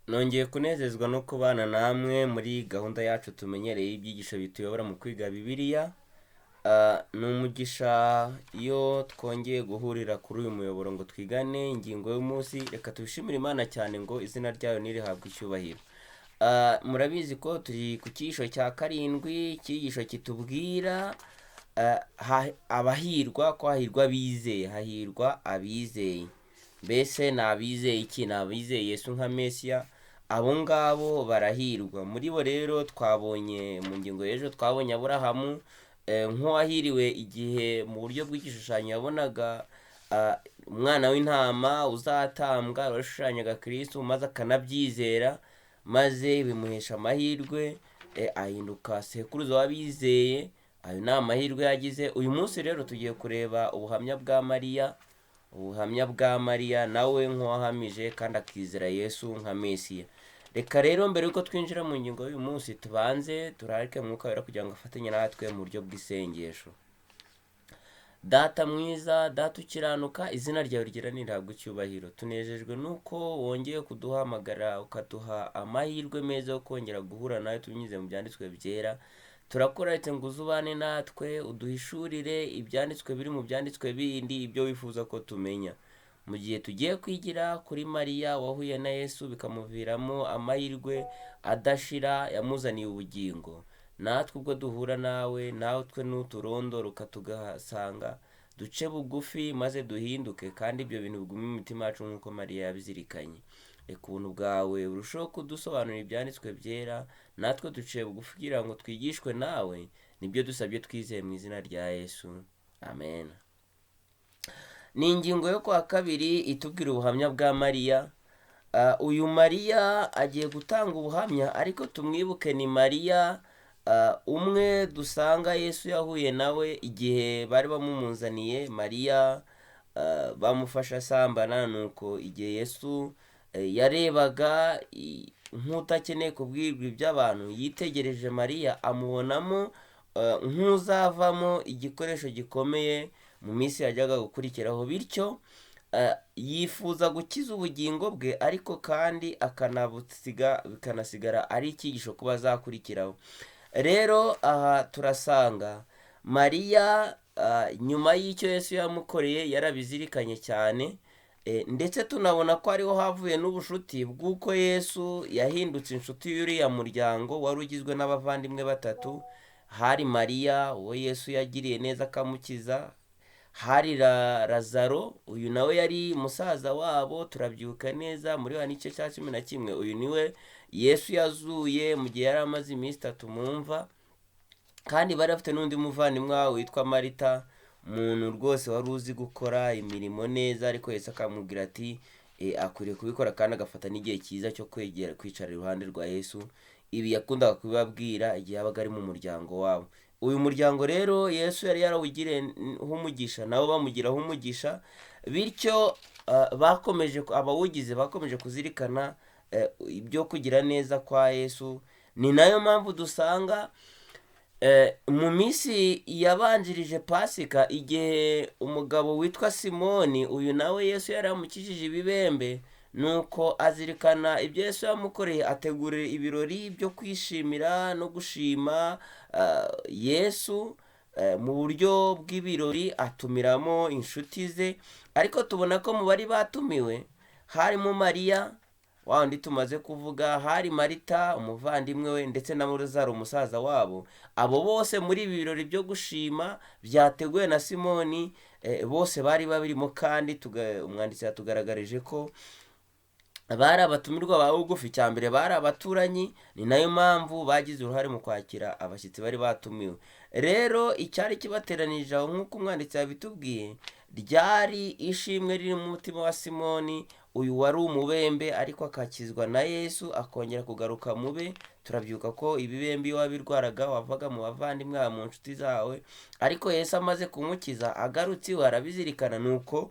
Nongeye kunezezwa no kubana namwe muri gahunda yacu tumenyereye y'ibyigisho bituyobora mu kwiga Bibiliya. Ni umugisha iyo twongeye guhurira kuri uyu muyoboro ngo twigane ingingo y'umunsi. Reka tubishimire Imana cyane ngo izina ryayo ntirihabwe icyubahiro. Murabizi ko turi ku cyigisho cya karindwi, icyigisho kitubwira abahirwa, ko hahirwa abizeye, hahirwa abizeye. Mbese ni abizeye iki? Ni abizeye Yesu nka Mesiya, abo ngabo barahirwa. Muri bo rero twabonye mu ngingo y'ejo, twabonye Aburahamu nk'uwahiriwe igihe mu buryo bw'igishushanyo yabonaga umwana w'intama uzatambwa, washushanyaga Kristo, maze akanabyizera, maze bimuhesha amahirwe, ahinduka sekuruza w'abizeye. Ayo ni amahirwe yagize. Uyu munsi rero tugiye kureba ubuhamya bwa Mariya, ubuhamya bwa Mariya nawe nk'uwahamije kandi akizera Yesu nka Mesiya. Reka rero mbere y'uko twinjira mu ngingo y'uyu munsi, tubanze turarike Mwuka Wera kugira ngo afatanye natwe mu buryo bw'isengesho. Data mwiza, Data ukiranuka, izina ryawe ryera nirihabwe icyubahiro. Tunejejwe nuko wongeye kuduhamagara ukaduha amahirwe meza yo kongera guhura nawe tubinyuze mu byanditswe byera. Turakuraritse ngo uzubane natwe, uduhishurire ibyanditswe biri mu byanditswe bindi, ibyo wifuza ko tumenya. Mu gihe tugiye kwigira kuri Mariya wahuye na Yesu bikamuviramo amahirwe adashira yamuzaniye ubugingo, natwe ubwo duhura nawe, natwe nuturondoroka tugasanga, duce bugufi maze duhinduke, kandi ibyo bintu bigume mu mitima yacu nk'uko Mariya yabizirikanye. Reka ubuntu bwawe burusheho kudusobanurira ibyanditswe byera, natwe duciye bugufi kugira ngo twigishwe nawe. Nibyo dusabye twizeye mu izina rya Yesu, amen. Ni ingingo yo kuwa kabiri itubwira ubuhamya bwa Mariya. Uyu Mariya agiye gutanga ubuhamya, ariko tumwibuke ni Mariya umwe dusanga Yesu yahuye nawe igihe bari bamumuzaniye Mariya, bamufashe asambana. Nuko igihe Yesu yarebaga nk'utakeneye kubwirwa iby'abantu, yitegereje Mariya amubonamo nk'uzavamo igikoresho gikomeye mu minsi yajyaga gukurikiraho, bityo yifuza gukiza ubugingo bwe, ariko kandi akanabusiga, bikanasigara ari icyigisho kuba azakurikiraho. Rero aha turasanga Mariya nyuma y'icyo Yesu yamukoreye yarabizirikanye cyane, ndetse tunabona ko ariho havuye n'ubushuti bw'uko Yesu yahindutse inshuti y'uriya muryango wari ugizwe n'abavandimwe batatu. Hari Mariya uwo Yesu yagiriye neza akamukiza, hari Lazaro, uyu nawe yari musaza wabo, turabyibuka neza muri Yohana igice cya 11. Uyu niwe Yesu yazuye mu gihe yari amaze iminsi 3 mu mva, kandi bari bafite n'undi muvandimwe wabo witwa Marita, umuntu rwose wari uzi gukora imirimo neza, ariko Yesu akamubwira ati akwiriye kubikora kandi agafata n'igihe cyiza cyo kwegera kwicara iruhande rwa Yesu. Ibi yakundaga kubibabwira igihe yabaga ari mu muryango wabo. Uyu muryango rero Yesu yari yarawugiriyeho umugisha, nabo bamugiraho umugisha, bityo bakomeje, abawugize bakomeje kuzirikana ibyo kugira neza kwa Yesu. Ni nayo mpamvu dusanga mu minsi yabanjirije Pasika, igihe umugabo witwa Simoni, uyu nawe Yesu yari yamukijije ibibembe, nuko azirikana ibyo Yesu yamukoreye, ategura ibirori byo kwishimira no gushima Yesu mu buryo bw'ibirori, atumiramo inshuti ze. Ariko tubona ko mu bari batumiwe harimo Mariya wa wundi tumaze kuvuga, hari Marita umuvandimwe we, ndetse na Lazaro umusaza wabo. Abo bose muri ibi birori byo gushima byateguwe na Simoni, bose bari babirimo, kandi umwanditsi yatugaragarije ko bari abatumirwa ba bugufi. Cya mbere bari abaturanyi, ni nayo mpamvu bagize uruhare mu kwakira abashyitsi bari batumiwe. Rero icyari kibateranije aho, nk'uko umwanditsi yabitubwiye, ryari ishimwe riri mu mutima wa Simoni, uyu wari umubembe ariko akakizwa na Yesu akongera kugaruka mube. Turabyuka ko ibibembe iyo wabirwaraga wavaga mu bavandimwe bawe, mu nshuti zawe, ariko Yesu amaze kumukiza agarutse iwe arabizirikana. Nuko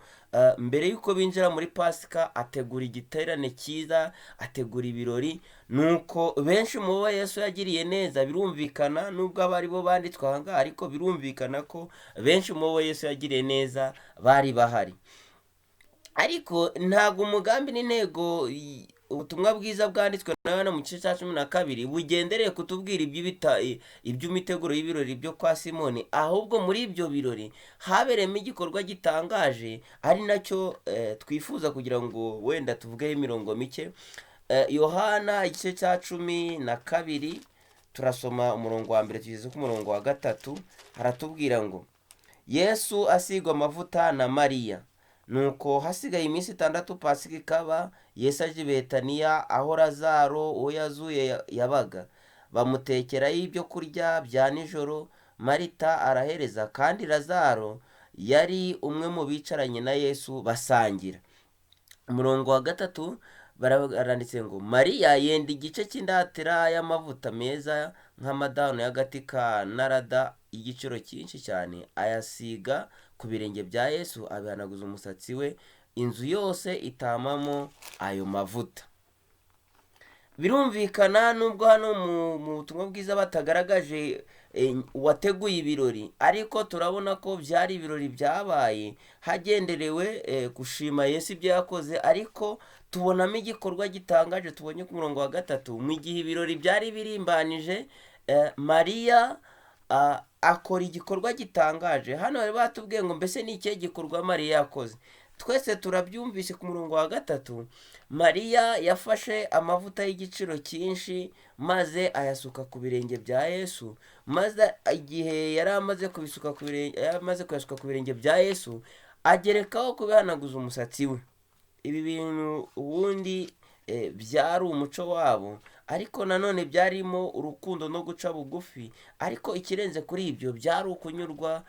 mbere y'uko binjira muri Pasika ategura igiterane cyiza, ategura ibirori. Nuko benshi mu bo Yesu yagiriye neza, birumvikana nubwo aba ari bo banditswe aha ngaha, ariko birumvikana ko benshi mu bo Yesu yagiriye neza bari bahari. Ariko ntabwo umugambi n'intego Ubutumwa bwiza bwanditswe na Yohana mu gice cya 12 bugendereye kutubwira iby'imiteguro y'ibirori byo kwa Simoni, ahubwo muri ibyo birori habereyemo igikorwa gitangaje, ari nacyo twifuza kugira ngo wenda tuvugeho imirongo mike. Yohana igice cya 12, turasoma umurongo wa mbere tugeze ku murongo wa gatatu. Haratubwira ngo: "Yesu asigwa amavuta na Mariya. Nuko hasigaye iminsi 6 Pasika ikaba, Yesu aje i Betaniya aho Lazaro uwo yazuye yabaga. Bamutekerayo ibyo kurya bya nijoro. Marita arahereza, kandi Lazaro yari umwe mu bicaranye na Yesu basangira." Umurongo wa gatatu baranditse ngo: "Mariya yenda igice cy'indatira y'amavuta meza nk'amadano y'agati ka narada y'igiciro cyinshi cyane, ayasiga ku birenge bya Yesu, abihanaguza umusatsi we, inzu yose itamamo ayo mavuta." Birumvikana, nubwo hano mu butumwa bwiza batagaragaje uwateguye ibirori, ariko turabona ko byari ibirori byabaye hagenderewe gushima Yesu ibyo yakoze. Ariko tubonamo igikorwa gitangaje tubonye ku murongo wa gatatu: mu gihe ibirori byari birimbanije, Mariya akora igikorwa gitangaje. Hano bari batubwiye ngo: mbese ni ikihe gikorwa Mariya yakoze? Twese turabyumvise ku murongo wa gatatu: Mariya yafashe amavuta y'igiciro cyinshi maze ayasuka ku birenge bya Yesu, maze igihe yari amaze kubisuka ku birenge, yari amaze kuyasuka ku birenge bya Yesu, agerekaho kubihanaguza umusatsi we. Ibi bintu ubundi byari umuco wabo, ariko nanone byarimo urukundo no guca bugufi, ariko ikirenze kuri ibyo byari ukunyurwa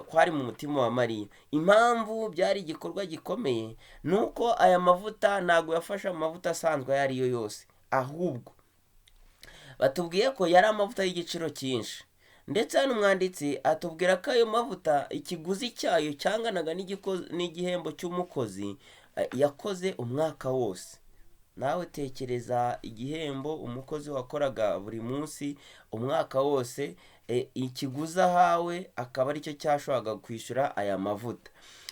kwari mu mutima wa Mariya. Impamvu byari igikorwa gikomeye ni uko aya mavuta ntabwo yafashe amavuta asanzwe ayo ari yo yose, ahubwo batubwiye ko yari amavuta y'igiciro cyinshi. Ndetse hano umwanditsi atubwira ko ayo mavuta ikiguzi cyayo cyanganaga n'igihembo cy'umukozi yakoze umwaka wose. Nawe tekereza igihembo umukozi wakoraga buri munsi umwaka wose, ikiguzi ahawe akaba aricyo cyashoboraga kwishyura aya mavuta.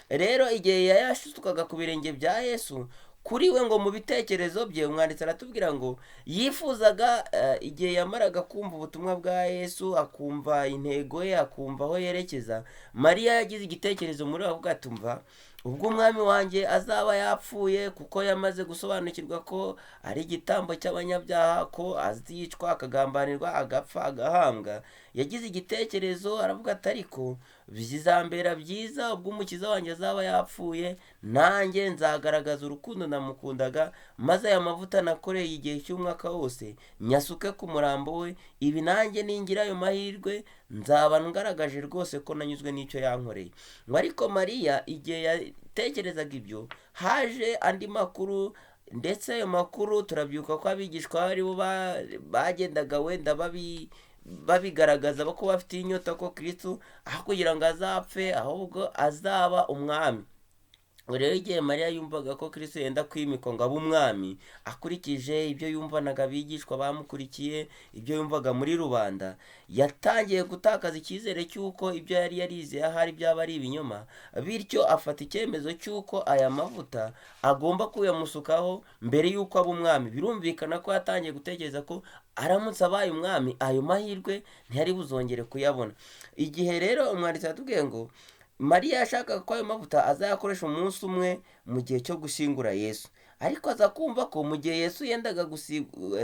Rero igihe yayasukaga ku birenge bya Yesu, kuri we ngo mu bitekerezo bye, umwanditsi aratubwira ngo yifuzaga, igihe yamaraga kumva ubutumwa bwa Yesu, akumva intego ye, akumva aho yerekeza, Mariya yagize igitekerezo muri we avuga ati: "Umva, ubwo umwami wanjye azaba yapfuye, kuko yamaze gusobanukirwa ko ari igitambo cy'abanyabyaha, ko azicwa, akagambanirwa, agapfa, agahambwa." Yagize igitekerezo aravuga ati: "Ariko bizambera byiza ubwo umukiza wanjye azaba yapfuye, nanjye nzagaragaza urukundo namukundaga, maze aya mavuta nakoreye igihe cy'umwaka wose nyasuke ku murambo we. Ibi nanjye ningira ayo mahirwe nzaba ngaragaje rwose ko nanyuzwe n'icyo yankoreye." Ngo ariko Mariya igihe yatekerezaga ibyo, haje andi makuru. Ndetse ayo makuru turabyuka ko abigishwa aribo bagendaga wenda babigaragaza ko bafite inyota ko Kristo aho kugira ngo azapfe ahubwo azaba umwami. Rero igihe Mariya yumvaga ko Kristo yenda kwimikwa ngo abe umwami, akurikije ibyo yumvanaga abigishwa bamukurikiye, ibyo yumvaga muri rubanda, yatangiye gutakaza icyizere cy'uko ibyo yari yarizeye ahari byaba ari ibinyoma. Bityo afata icyemezo cy'uko aya mavuta agomba kuyamusukaho mbere y'uko aba umwami. Birumvikana ko yatangiye gutekereza ko aramutse abaye umwami ayo mahirwe ntiyari buzongere kuyabona. Igihe rero umwanditsi yatubwiye ngo Mariya yashakaga ko ayo mavuta azayakoresha umunsi umwe mu gihe cyo gushyingura Yesu, ariko aza kumva ko mu gihe Yesu yendaga gusigwa,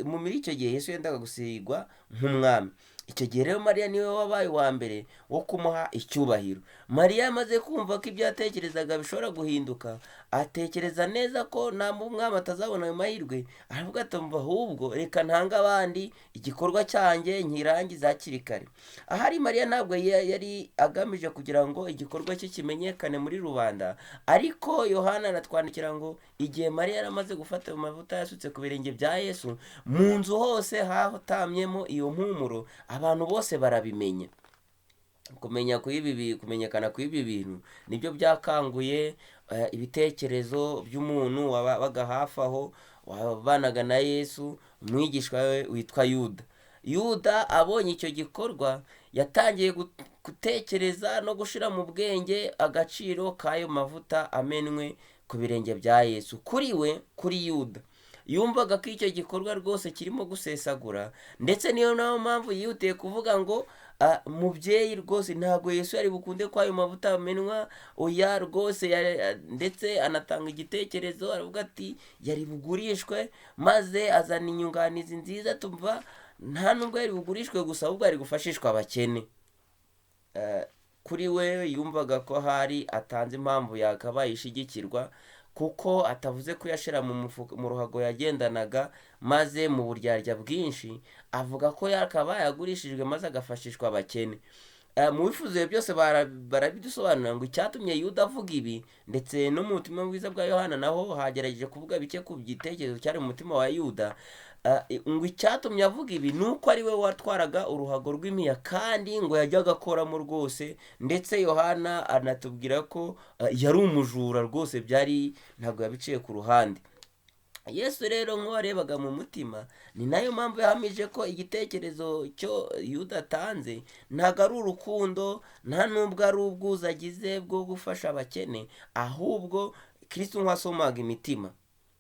muri icyo gihe Yesu yendaga gusigwa nk'umwami, icyo gihe rero Mariya niwe wabaye uwa mbere wo kumuha icyubahiro. Mariya amaze kumva ko ibyo yatekerezaga bishobora guhinduka, atekereza neza ko nta mwami atazabona ayo mahirwe, aravuga ati: "Ahubwo reka ntange abandi, igikorwa cyanjye nkirangize hakiri kare." Ahari Mariya ntabwo yari agamije kugira ngo igikorwa cye kimenyekane muri rubanda, ariko Yohana aratwandikira ngo igihe Mariya yari amaze gufata ayo mavuta yasutse ku birenge bya Yesu, mu nzu hose hatamyemo iyo mpumuro, abantu bose barabimenya. Kumenya kumenyekana kw'ibi bintu nibyo byakanguye ibitekerezo by'umuntu wabaga hafi aho, wabanaga na Yesu, umwigishwa we witwa Yuda. Yuda abonye icyo gikorwa yatangiye gutekereza no gushyira mu bwenge agaciro k'ayo mavuta amenwe ku birenge bya Yesu. Kuri we, kuri Yuda, Yumvaga ko icyo gikorwa rwose kirimo gusesagura, ndetse niyo nayo mpamvu yihutiye kuvuga ngo mubyeyi rwose ntabwo Yesu yari bukunde ko ayo mavuta amenwa, oya rwose. Ndetse anatanga igitekerezo aravuga ati yari bugurishwe, maze azana inyunganizi nziza tumva nta nubwo yari bugurishwe gusa, ahubwo yari gufashishwa abakene. Kuri we yumvaga ko hari atanze impamvu yakabaye ishigikirwa, kuko atavuze kuyashyira mu mufuka, mu ruhago yagendanaga, maze mu buryarya bwinshi avuga ko yakabaye agurishijwe maze agafashishwa abakene. Mu bifuzo byose barabidusobanurira ngo icyatumye Yuda avuga ibi, ndetse no mu butumwa bwiza bwa Yohana naho hagerageje kuvuga bike ku gitekerezo cyari mu mutima wa Yuda. Ngo icyatumye avuga ibi ni uko ari we watwaraga uruhago rw'imiya, kandi ngo yajyaga akoramo rwose. Ndetse Yohana anatubwira ko yari umujura rwose, byari ntabwo yabiciye ku ruhande. Yesu rero nk'uwarebaga mu mutima, ni nayo mpamvu yahamije ko igitekerezo cyo Yuda atanze ntabwo ari urukundo, nta nubwo ari ubwuzu agize bwo gufasha abakene, ahubwo Kristo nk'uwasomaga imitima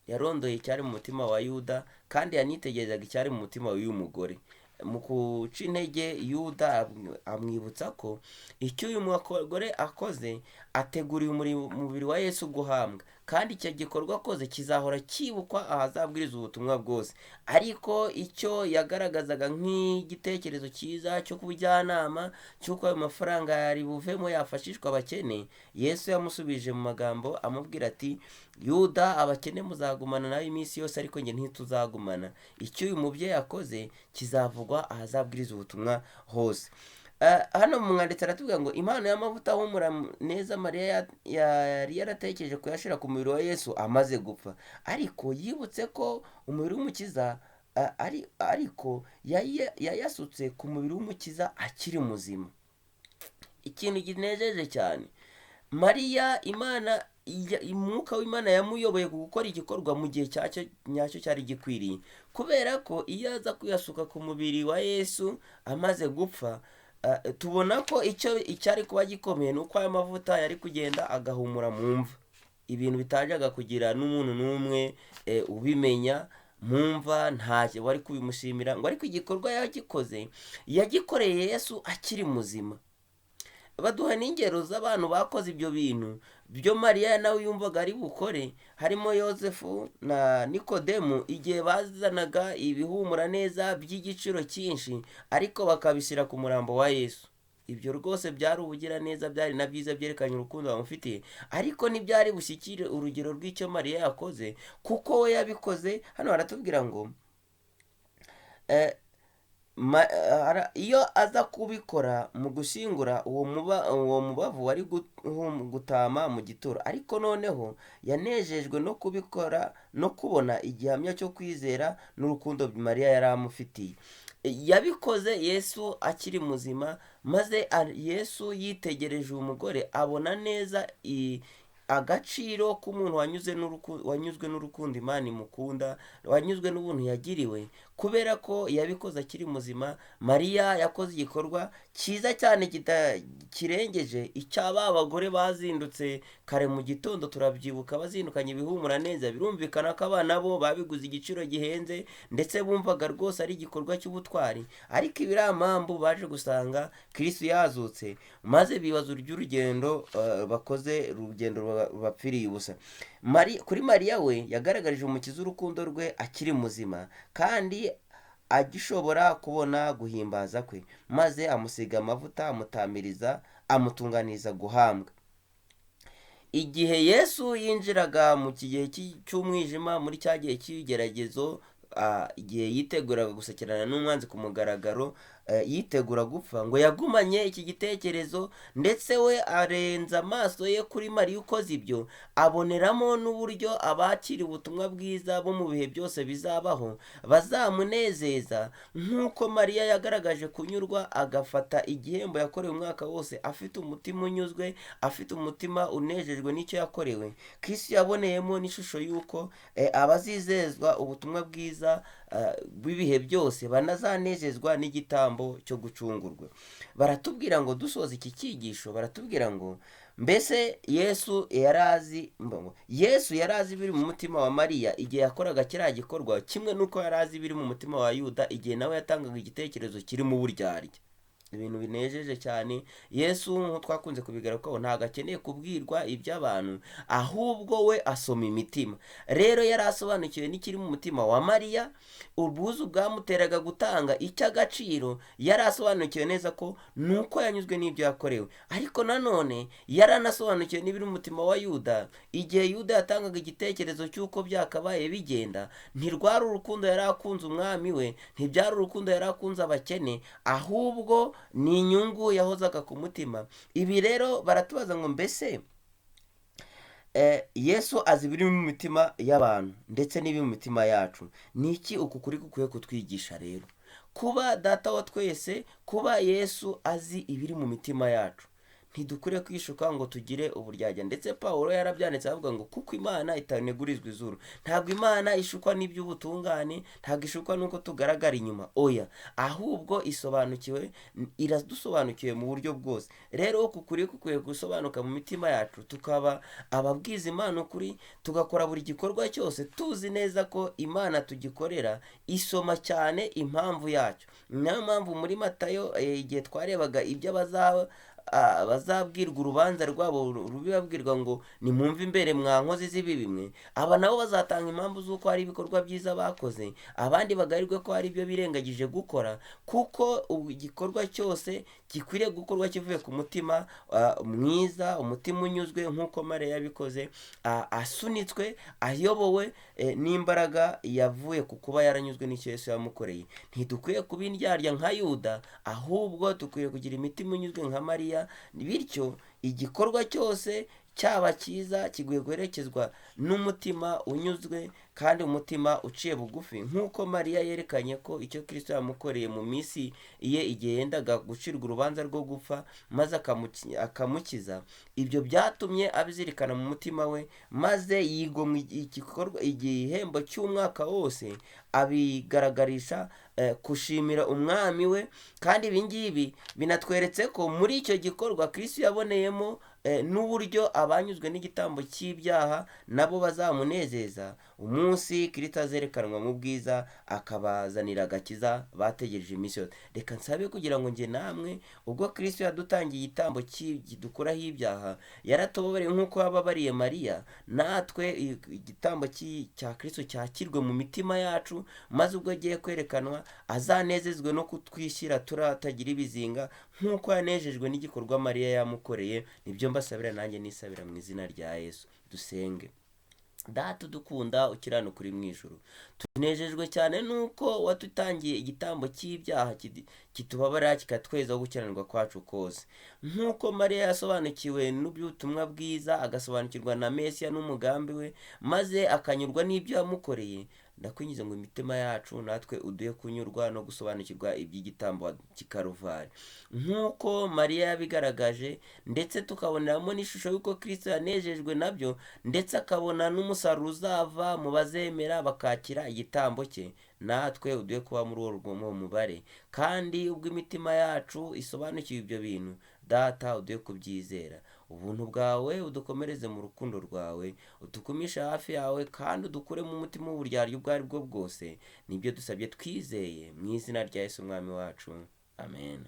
yarondoye icyari mu mutima wa Yuda, kandi yanitegerezaga icyari mu mutima w'uyu mugore. Mu guca intege Yuda amwibutsa ko icyo uyu mugore akoze ateguriye umubiri wa Yesu guhambwa, kandi icyo gikorwa akoze kizahora cyibukwa ahazabwiriza ubutumwa bwose. Ariko icyo yagaragazaga nk'igitekerezo cyiza cyo kubujyanama cy'uko ayo mafaranga yari buvemo yafashishwa abakene, Yesu yamusubije mu magambo amubwira ati Yuda, abakene muzagumana nawe iminsi yose, ariko njye ntituzagumana. Icyo uyu mubyeyi akoze kizavugwa ahazabwiriza ubutumwa hose. Hano mu mwanditsi aratubwira ngo impano y'amavuta ahumura neza Mariya yari yaratekereje kuyashyira ku mubiri wa Yesu amaze gupfa, ariko yibutse ko umubiri w'Umukiza ariko yayasutse ku mubiri w'Umukiza akiri muzima. Ikintu kinejeje cyane Mariya, Imana umwuka w'Imana yamuyoboye ku gukora igikorwa mu gihe cyacyo nyacyo cyari gikwiriye, kubera ko iyo aza kuyasuka ku mubiri wa Yesu amaze gupfa, tubona ko icyo icyari kuba gikomeye ni uko ayo mavuta yari kugenda agahumura mu mva, ibintu bitajyaga kugira n'umuntu n'umwe ubimenya mu mva, ntacyo wari kubimushimira ngo. Ariko igikorwa yagikoze yagikoreye Yesu akiri muzima. Baduha n'ingero z'abantu bakoze ibyo bintu byo Mariya nawe yumvaga ari bukore, harimo Yosefu na Nikodemu, igihe bazanaga ibihumura neza by'igiciro cyinshi ariko bakabishyira ku murambo wa Yesu. Ibyo rwose byari ubugiraneza, byari na byiza, byerekanye urukundo bamufitiye, ariko ntibyari bushyikire urugero rw'icyo Mariya yakoze, kuko we yabikoze. Hano baratubwira ngo iyo aza kubikora mu gushyingura uwo mubavu wari gutama mu gituro, ariko noneho yanejejwe no kubikora no kubona igihamya cyo kwizera n'urukundo Mariya yari amufitiye. Yabikoze Yesu akiri muzima, maze Yesu yitegereje uyu mugore abona neza agaciro k'umuntu wanyuzwe n'urukundo Imana imukunda, wanyuzwe n'ubuntu yagiriwe, kubera ko yabikoze akiri muzima. Mariya yakoze igikorwa cyiza cyane kirengeje icy'aba bagore bazindutse kare mu gitondo, turabyibuka bazindukanye ibihumura neza. Birumvikana ko abana bo babiguze igiciro gihenze, ndetse bumvaga rwose ari igikorwa cy'ubutwari, ariko ibiramambu baje gusanga Kristo yazutse, maze bibaza ury'urugendo bakoze, urugendo bapfiriye ubusa. Kuri Mariya we yagaragarije Umukiza urukundo rwe akiri muzima, kandi agishobora kubona guhimbaza kwe, maze amusiga amavuta, amutamiriza, amutunganiriza guhambwa. Igihe Yesu yinjiraga mu gihe cy'umwijima, muri cya gihe cy'ibigeragezo, igihe yiteguraga gusekerana n'umwanzi ku mugaragaro, yitegura gupfa, ngo yagumanye iki gitekerezo, ndetse we arenza amaso ye kuri Mariya ukoze ibyo, aboneramo n'uburyo abakira ubutumwa bwiza bo mu bihe byose bizabaho bazamunezeza, nk'uko Mariya yagaragaje kunyurwa agafata igihembo yakorewe umwaka wose afite umutima unyuzwe, afite umutima unejejwe n'icyo yakorewe. Kristo yaboneyemo n'ishusho y'uko abazizezwa ubutumwa bwiza bw'ibihe byose banazanezezwa n'igitambo cyo gucungurwa. Baratubwira ngo dusoza iki cyigisho, baratubwira ngo Mbese Yesu yari azi, Yesu yari azi ibiri mu mutima wa Mariya igihe yakoraga kiriya gikorwa, kimwe n'uko yari azi ibiri mu mutima wa Yuda igihe nawe yatangaga igitekerezo kirimo uburyarya. Ibintu binejeje cyane. Yesu, nk'uko twakunze kubigarukaho, ntabwo akeneye kubwirwa iby'abantu, ahubwo we asoma imitima. Rero yari asobanukiwe n'ikiri mu mutima wa Mariya, ubwuzu bwamuteraga gutanga icy'agaciro. Yari asobanukiwe neza ko nuko yanyuzwe n'ibyo yakorewe, ariko nanone yari anasobanukiwe n'ibiri mu mutima wa Yuda igihe Yuda yatangaga igitekerezo cy'uko byakabaye bigenda. Ntirwari urukundo yari akunze umwami we, ntibyari urukundo yari akunze abakene, ahubwo ni inyungu yahozaga ku mutima. Ibi rero baratubaza ngo mbese Yesu azi ibiri mu mitima y'abantu ndetse n'ibiri mu mitima yacu. Ni iki uku kuri gukwiye kutwigisha rero? Kuba Data wa twese, kuba Yesu azi ibiri mu mitima yacu, ntidukwiriye kwishuka ngo tugire uburyarya. Ndetse Pawulo yarabyanditse avuga ngo kuko Imana itanegurizwa izuru. Ntabwo Imana ishukwa n'iby'ubutungane, ntabwo ishukwa n'uko tugaragara inyuma, oya, ahubwo isobanukiwe, iradusobanukiwe mu buryo bwose. Rero uku kuri gukwiye gusobanuka mu mitima yacu, tukaba ababwiza Imana ukuri, tugakora buri gikorwa cyose tuzi neza ko Imana tugikorera isoma cyane impamvu yacyo. Niyo mpamvu muri Matayo, igihe twarebaga ibyo bazabwirwa urubanza rwabo rubi, babwirwa ngo nimwumve imbere mwa nkozi z'ibibi mwe, aba nabo bazatanga impamvu z'uko hari ibikorwa byiza bakoze, abandi bagarirwe ko hari ibyo birengagije gukora, kuko igikorwa cyose gikwiriye gukorwa kivuye ku mutima mwiza, umutima unyuzwe, nk'uko Mariya yabikoze, asunitswe, ayobowe n'imbaraga yavuye ku kuba yaranyuzwe n'icyo Yesu yamukoreye. Ntidukwiye kuba indyarya nka Yuda, ahubwo dukwiye kugira imitima inyuzwe nka Mariya. Bityo igikorwa cyose cyaba cyiza kikwiye guherekezwa n'umutima unyuzwe kandi umutima uciye bugufi, nk'uko Mariya yerekanye ko icyo Kristo yamukoreye mu minsi ye igihe yendaga gucirwa urubanza rwo gupfa maze akamukiza. Ibyo byatumye abizirikana mu mutima we, maze yigomwa igikorwa, igihembo cy'umwaka wose, abigaragarisha gushimira umwami we. Kandi ibi ngibi binatweretse ko muri icyo gikorwa Kristo yaboneyemo n'uburyo abanyuzwe n'igitambo cy'ibyaha nabo bazamunezeza umunsi Kristo azerekanwa mu bwiza, akabazanira agakiza bategereje iminsi yose. Reka nsabe kugira ngo njye namwe, ubwo Kristo yadutangiye igitambo kidukuraho ibyaha, yaratubabariye nk'uko yababariye Mariya, natwe igitambo cya Kristo cyakirwe mu mitima yacu, maze ubwo agiye kwerekanwa azanezezwe no kutwishyira turatagira ibizinga, nk'uko yanejejwe n'igikorwa Mariya yamukoreye. Nibyo mbasabira nanjye nisabira mu izina rya Yesu. Dusenge. Data udukunda ukiranuka uri mu ijuru, tunejejwe cyane nuko watutangiye igitambo cy'ibyaha kitubabarira kikatwezaho gukiranirwa kwacu kose. Nk'uko Mariya yasobanukiwe n'ubutumwa bwiza, agasobanukirwa na Mesiya n'umugambi we, maze akanyurwa n'ibyo yamukoreye, ndakwinginze ngo imitima yacu natwe uduhe kunyurwa no gusobanukirwa iby'igitambo cy'i Karuvari, nk'uko Mariya yabigaragaje, ndetse tukaboneramo n'ishusho y'uko Kristo yanejejwe nabyo, ndetse akabona n'umusaruro uzava mu bazemera bakakira igitambo cye. Natwe uduhe kuba muri uwo mubare, kandi ubwo imitima yacu isobanukiwe ibyo bintu, Data uduhe kubyizera. Ubuntu bwawe udukomereze mu rukundo rwawe, utukumishe hafi yawe, kandi udukure mu mutima w'uburyarya ubwo ari bwo bwose. Nibyo dusabye twizeye mu izina rya Yesu umwami wacu, amen.